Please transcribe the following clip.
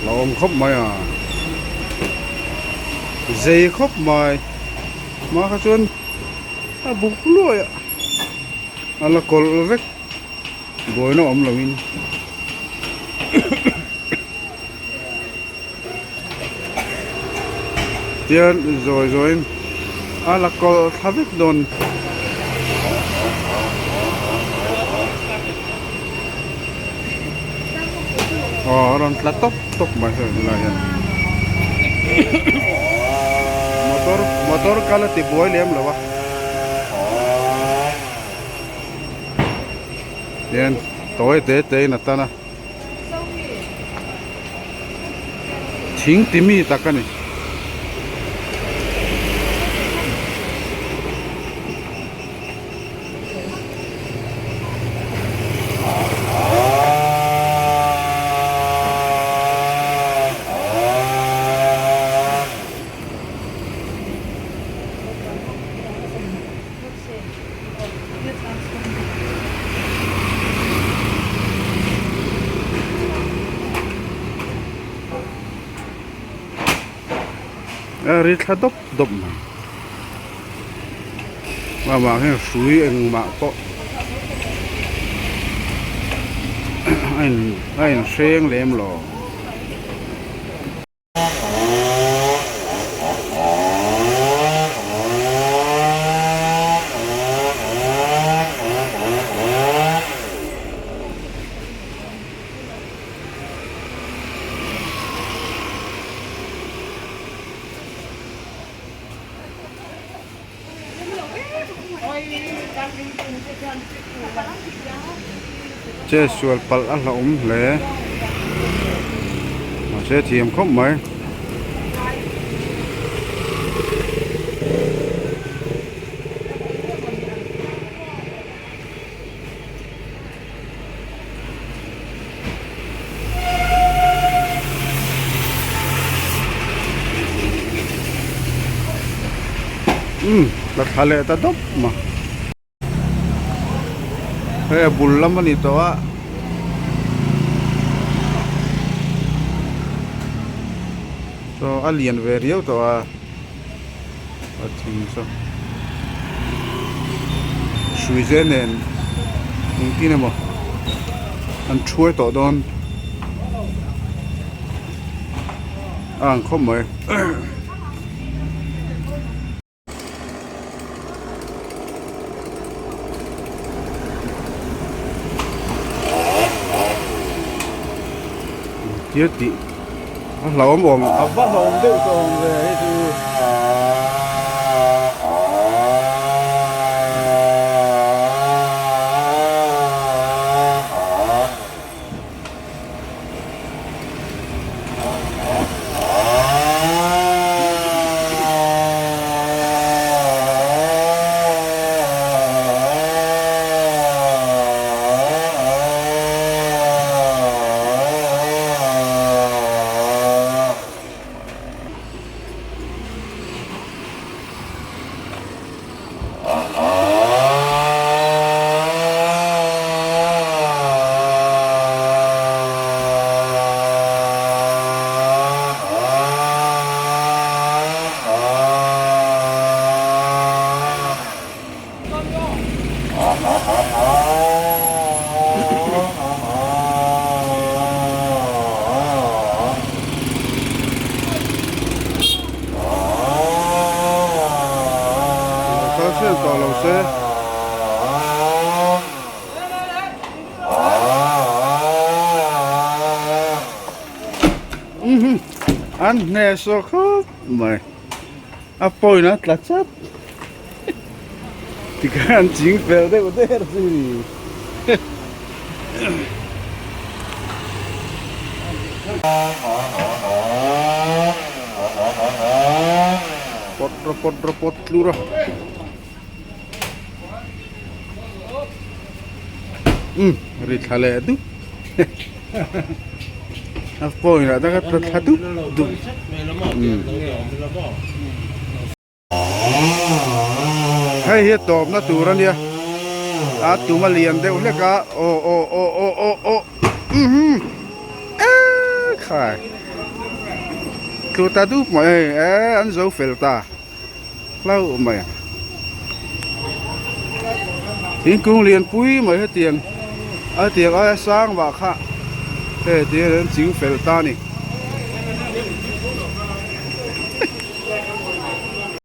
La awm khawp mai a zei khawp mai hma kha chuan a buk luai a a la kawlh vek buaina awm lo in tian zawi zawi in a la kawlh thla vek dawn. Aw a rawn tla tawp tawp mai hei helai hian motor motor kal a ti buai lem lo a tian tawi te te in a tan a. Thing ti mi tak a ni. A ri thla dawp dawp mai amah hian hrui engmah pawh a in a inhreng lem lo. Che sual palh a hlauhawm hle mahse thiam khawp mai. Umm la thla leh ta dawp ma hei a bul lam a ni tawh a saw a lian ve riau tawh a a thing saw hrui zel nen engtin emaw an thuai tawh dawn a ang khawp mai. Thil tih a hlauhawm awm a va hlauhawm deuh tawh awm ve hei chu. Kal chian tawh lo se. An hneh saw khawp mai. A point a tla chat. Tikhan an ching fel deuh der chu ni. Pot ra pot ra pot tlur a. Umm ri thla leh dup a point ah tak a tla thla dup dup umm hei hi a tawpna tur a nia a tum a lian deuh hlek a aw aw aw aw aw aw umm eee khai tlu ta dup mai hei eee an zo fel ta. Hlauh mai a thingkung lian pui mai hetiang a tiang aia sang vah kha hei tihian an ching fel ta a ni.